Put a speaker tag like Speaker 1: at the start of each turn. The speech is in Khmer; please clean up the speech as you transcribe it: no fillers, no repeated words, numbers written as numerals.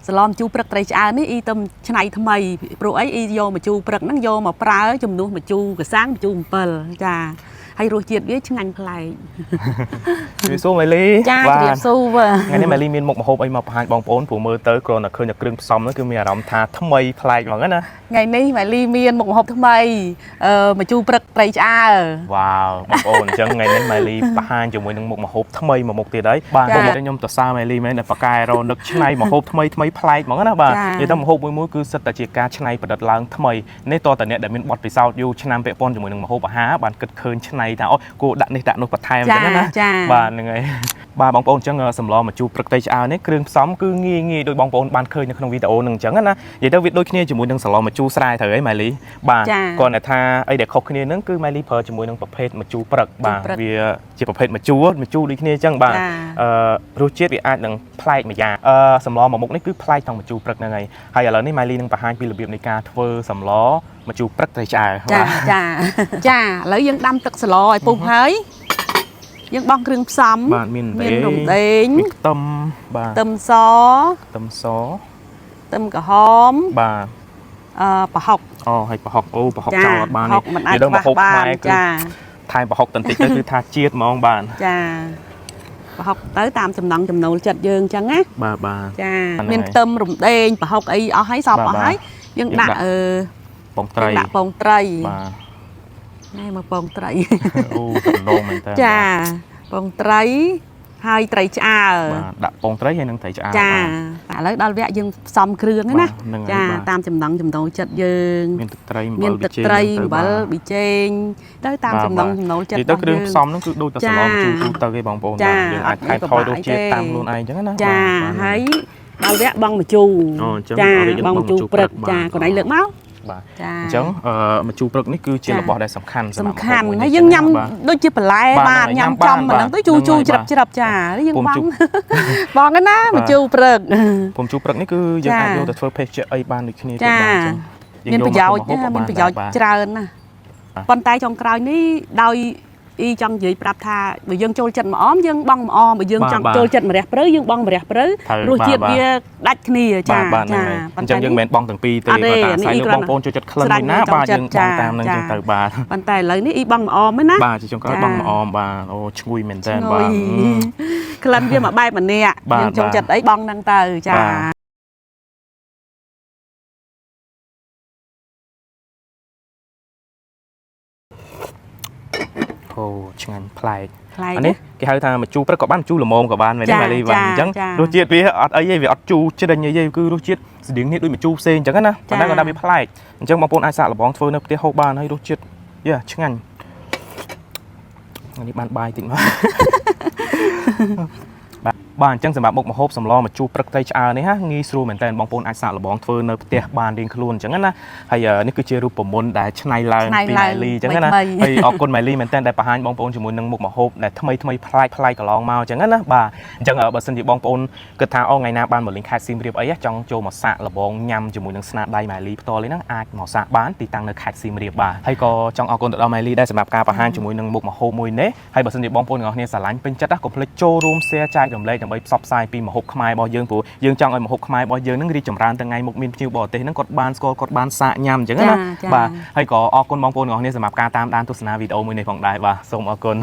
Speaker 1: សម្លម្ជូរព្រឹកត្រីឆ្អើរនេះអ៊ីទៅឆ្នៃថ្មីព្រោះអីអ៊ីយកម្ជូរព្រឹកហ្នឹងយកមកប្រើជំនួសម្ជូរក្រសាំងម្ជូរអំពិលចាហើយរសជាតិវាឆ្ងាញ់ប្លែក
Speaker 2: ជំរាបសួរម៉ៃលី
Speaker 1: ចា
Speaker 2: បាទ
Speaker 1: ជំរាបសួរ
Speaker 2: ថ្ងៃនេះម៉ៃលីមានមុខម្ហូបអីមកបង្ហាញបងប្អូនព្រោះមើលទៅគ្រាន់តែឃើញតែគ្រឿងផ្សំហ្នឹងគឺមានអារម្មណ៍ថាថ្មីប្លែកហ្មងណា
Speaker 1: ថ្ងៃនេះម៉ៃលីមានមុខម្ហូបថ្មីម្ជូរព្រឹកត្រីឆ្អើរ
Speaker 2: វ៉ាវបងប្អូនអញ្ចឹងថ្ងៃនេះម៉ៃលីបង្ហាញជាមួយនឹងមុខម្ហូបថ្មីមួយមុខទៀតហើយបាទ
Speaker 1: ចា
Speaker 2: ខ្ញុំខ្ញុំទៅសើម៉ៃលីមែនដែលប៉ាកែរនឹកឆ្នៃម្ហូបថ្មីថ្មីប្លែកហ្មងណាបាទ
Speaker 1: ចា
Speaker 2: និយាយទៅម្ហូបមួយមួយគឺសិតតែជាការច្នៃប្រឌិតឡើងថ្មីនេះតើតើអ្នកដែលមានបទពិសោធន៍យូរឆ្នាំពាក់ព័ន្ធជាមួយនឹងម្ហូបអាហារបានគិតឃើញច្នៃថាអូគួរដាក់នេះដាក់នោះបន្ថែមអញ្ចឹងណា
Speaker 1: ចា
Speaker 2: បាទហ្នឹងហើយបាទបងប្អូនអញ្ចឹងសម្លម្ជូរព្រឹកត្រីឆ្អើរនេះគ្រឿងផ្សំគឺងាយងាយដូចបងប្អូនបានឃើញនៅក្នុងវីដេអូហ្នឹងអញ្ចឹងណានិយាយទៅវាដូចគ្នាជាមួយនឹងសម្លម្ជូរស្រែត្រូវហីម៉ាលីបាទ
Speaker 1: ចា
Speaker 2: គ្រាន់តែថាអីដែលខុសគ្នាហ្នឹងគឺម៉ាលីប្រើជាមួយនឹងប្រភេទម្ជូរព្រឹកបាទ
Speaker 1: ព្រឹក
Speaker 2: វាជាប្រភេទម្ជូរម្ជូរដូចគ្នាអញ្ចឹងបាទ
Speaker 1: ចា
Speaker 2: អឺរសជាតិវាអាចនឹងប្លែកម្យ៉ាងសម្លមួយមុខនេះគឺប្លែកទាំងម្ជូរព្រឹកហ្នឹងហើយហើយឥឡូវនេះម៉ាលីនឹងបង្ហាញពីរបៀបនៃការធ្វើសម្លម្ជូរព្រឹកត្រីឆ្អើរ
Speaker 1: ចា
Speaker 2: បាទ
Speaker 1: ចាចាឥឡូវយើងដាំទឹកស្លឲ្យពុះហើយយើងបោះគ្រឿងផ្សំ
Speaker 2: បាទមាន
Speaker 1: មានរំដេង
Speaker 2: មានខ្ទឹមបាទ
Speaker 1: ខ្ទឹមស
Speaker 2: ខ្ទឹមស
Speaker 1: ខ្ទឹមក្រហម
Speaker 2: បាទ
Speaker 1: ប្រហុក
Speaker 2: អូហើយប្រហុកអូប្រហុក
Speaker 1: ចា
Speaker 2: ចោលអត់បាន
Speaker 1: ប្រហុកមិនអាច
Speaker 2: និយាយដល់
Speaker 1: ខ្វះ
Speaker 2: ម្ហូប
Speaker 1: បាន
Speaker 2: ខ្មែរគឺ
Speaker 1: ចា
Speaker 2: ថែមប្រហុកតន្តិចទៅគឺថាជាតិហ្មងបាទ
Speaker 1: ចាប្រហុកទៅតាមចំណង់ចំណូលចិត្តយើងអញ្ចឹងណា
Speaker 2: បាទបាទ
Speaker 1: ចា
Speaker 2: ហ្នឹងហើយ
Speaker 1: មានខ្ទឹមរំដេងប្រហុកអីអស់ហើយសព
Speaker 2: បាទ
Speaker 1: អស់ហើយយើង
Speaker 2: យើងដាក់
Speaker 1: ដាក់អឺ
Speaker 2: ពងត្រី
Speaker 1: យើងដាក់ពងត្រី
Speaker 2: បាទ
Speaker 1: ណែមកពងត្រី
Speaker 2: អូកំដងមែនតើ
Speaker 1: ចាពងត្រីហើយត្រីឆ្អើរ
Speaker 2: បាទដាក់ពងត្រីហើយនឹងត្រីឆ្អើរ
Speaker 1: ចា
Speaker 2: បាទ
Speaker 1: ឥឡូវដល់វគ្គយើងផ្សំគ្រឿងហ្នឹងណា
Speaker 2: បាទហ្នឹងហើយ
Speaker 1: ចា
Speaker 2: បាទ
Speaker 1: តាមចំណង់ចំណូលចិត្តយើង
Speaker 2: មានទឹកត្រីអំប
Speaker 1: មាន
Speaker 2: ិល
Speaker 1: ទឹកត្រី
Speaker 2: ប៊ីចេង
Speaker 1: អំបិលប៊ីចេងទៅតាម
Speaker 2: បាទ
Speaker 1: ចំណង់ចំណូលចិត្ត
Speaker 2: និយាយទៅគ្រឿង
Speaker 1: របស់យើង
Speaker 2: ផ្សំហ្នឹងគឺដូចតែ
Speaker 1: ចា
Speaker 2: សម្លម្ជូរទូទៅគេបងប្អូន
Speaker 1: ចា
Speaker 2: បាទយើងអាច
Speaker 1: អត់
Speaker 2: ថែមថយរសជាតិ
Speaker 1: ពិបាកទេ
Speaker 2: តាមខ្លួនឯងអញ្ចឹងណា
Speaker 1: ចា
Speaker 2: បាទ
Speaker 1: ហើយដល់វគ្គបងម្ជូរ
Speaker 2: អូអញ្ចឹង
Speaker 1: ចា
Speaker 2: ដល់វគ្គយើង
Speaker 1: បងម្ជូរព្រឹក
Speaker 2: បងម្ជូរព្រឹកបាទ
Speaker 1: ចាកន្លែងលើកមក
Speaker 2: បាទ
Speaker 1: ចា
Speaker 2: អញ្ចឹងម្ជូរព្រឹកនេះគឺជា
Speaker 1: ចា
Speaker 2: របស់ដែលសំខាន់សម្រាប់
Speaker 1: សំខាន់
Speaker 2: ម្ហូបមួយនេះ
Speaker 1: ហើយយើងញ៉ាំ
Speaker 2: បាទ
Speaker 1: ដូចជាបន្លែ
Speaker 2: បាទ
Speaker 1: បាទ
Speaker 2: ហ្នឹង
Speaker 1: ញ៉ាំចំ
Speaker 2: ហើយ
Speaker 1: មិនហ្នឹងទៅជូរជូរ
Speaker 2: ហ្នឹងហើយ
Speaker 1: ជ្រាប់ជ្រាប់ចានេះយើង
Speaker 2: ពុំ
Speaker 1: បង
Speaker 2: ជូ
Speaker 1: បងហ្នឹងណា
Speaker 2: បាទ
Speaker 1: ម្ជូរព្រឹក
Speaker 2: ពុំជូរព្រឹកនេះគឺយើង
Speaker 1: ចា
Speaker 2: អាចយកទៅធ្វើភេសជ្ជៈអីបានដូចគ្នាទៀត
Speaker 1: ចា
Speaker 2: បាទអញ្ចឹងយើង
Speaker 1: មាន
Speaker 2: យក
Speaker 1: ប្រយោជន៍
Speaker 2: មកធ្វើម្ហូបក៏
Speaker 1: ណាមានប្រយោជន៍
Speaker 2: បានដែរបាទ
Speaker 1: ច្រើនណាស់
Speaker 2: បាទ
Speaker 1: ប៉ុន្តែចុងក្រោយនេះដោយអ៊ីចង់និយាយប្រាប់ថាបើយើងចូលចិត្តម្អមយើងបង់ម្អមបើយើងចង់ចូលចិត្តម្រះព្រៅយើងបង់ម្រះព្រៅ
Speaker 2: ត្រូវ
Speaker 1: រសជាតិ
Speaker 2: បាទ
Speaker 1: វាដាច់គ្នាចា
Speaker 2: បាទបាទ
Speaker 1: ចា
Speaker 2: ហ្នឹងហើយអញ្ចឹងយើងមិនមែនបង់ទាំងពីរទេ
Speaker 1: អត់ទេ
Speaker 2: គាត់ថាអាស្រ័យ
Speaker 1: នេះ
Speaker 2: លើបងប្អូនចូលចិត្តក្លិន
Speaker 1: ស្រេច
Speaker 2: មួយណា
Speaker 1: លើ
Speaker 2: បាទ
Speaker 1: ចង់
Speaker 2: យើងបង់
Speaker 1: ចិត្ត
Speaker 2: តាមនឹង
Speaker 1: ចា
Speaker 2: ចឹងទៅបាទ
Speaker 1: ប៉ុន្តែឥឡូវនេះអ៊ីបង់ម្អមហ្នឹងណា
Speaker 2: បាទជាចុងក្រោយ
Speaker 1: ចា
Speaker 2: បង់ម្អមបាទអូឈ្ងុយមែនតើ
Speaker 1: ឈ្ងុ
Speaker 2: បាទ
Speaker 1: យក្លិនវាមកបែបម្នាក់
Speaker 2: បាទ
Speaker 1: យើងចូល
Speaker 2: បាទ
Speaker 1: ចិត្តអីបង់ហ្នឹងទៅចា
Speaker 2: បាទ អូឆ្ងាញ់ប្លែក
Speaker 1: ប្លែក
Speaker 2: អានេះគេហៅថាម្ជូរព្រឹកក៏បានម្ជូរល្មមក៏បានមែនទេ
Speaker 1: ចា
Speaker 2: ម៉ាលីបាទ
Speaker 1: ចា
Speaker 2: អញ្ចឹង
Speaker 1: ចា
Speaker 2: រសជាតិវាអត់អីទេវាអត់ជូរជ្រិញអីទេគឺរសជាតិស្តៀងនេះដូចម្ជូរផ្សេងអញ្ចឹងណាប៉ុន្តែគាត់ថាវាប្លែកអញ្ចឹងបងប្អូនអាចសាកល្បងធ្វើនៅផ្ទះហូបបានហើយរសជាតិយ៉ាឆ្ងាញ់អានេះបានបាយតិចមក បាទបាទអញ្ចឹងសម្រាប់មុខម្ហូបសម្លម្ជូរព្រឹកត្រីឆ្អើរនេះណាងាយស្រួលមែនតើបងប្អូនអាចសាកល្បងធ្វើនៅផ្ទះបានរៀងខ្លួនអញ្ចឹងណាហើយនេះគឺជារូបមន្តដែលច្នៃឡើង
Speaker 1: ច្នៃ
Speaker 2: ពី
Speaker 1: ឡើង
Speaker 2: ម៉ែលីអញ្ចឹងណា
Speaker 1: ថ្មីៗ
Speaker 2: ហើយអរគុណម៉ែលីមែនតើដែលបង្ហាញបងប្អូនជាមួយនឹងមុខម្ហូបដែលថ្មីថ្មីប្លែកប្លែកកន្លងមកអញ្ចឹងណាបាទអញ្ចឹងបើសិនជាបងប្អូនគិតថាអូថ្ងៃណាបានមកលេងខេត្តសៀមរាបអីចង់ចូលមកសាកល្បងញ៉ាំជាមួយនឹងស្នាដៃម៉ែលីផ្ទាល់នេះហ្នឹងអាចមកសាកបានទីតាំងនៅខេត្តសៀមរាបបាទហើយក៏ចង់អរគុណទៅដល់ម៉ែលីដែរសម្រាប់ការបង្ហាញជាមួយនឹងមុខម្ហូបមួយនេះហើយបើសិនជាបងប្អូនទាំងអស់គ្នាស្រឡាញ់ពេញចិត្តណាកុំភ្លេចចូលរួម share ចែករំលែកដើម្បីផ្សព្វផ្សាយពីម្ហូបខ្មែររបស់យើងព្រោះយើងចង់ឲ្យម្ហូបខ្មែររបស់យើងហ្នឹងរីកចម្រើនទៅថ្ងៃមុខមានភ្ញៀវបរទេសហ្នឹងគាត់បានស្គាល់គាត់បានសាកញ៉ាំអញ្ចឹងណា
Speaker 1: ចាចា
Speaker 2: បាទហើយក៏អរគុណបងប្អូនទាំងអស់គ្នាសម្រាប់ការតាមដានទស្សនាវីដេអូមួយនេះផងដែរបាទសូមអរគុណ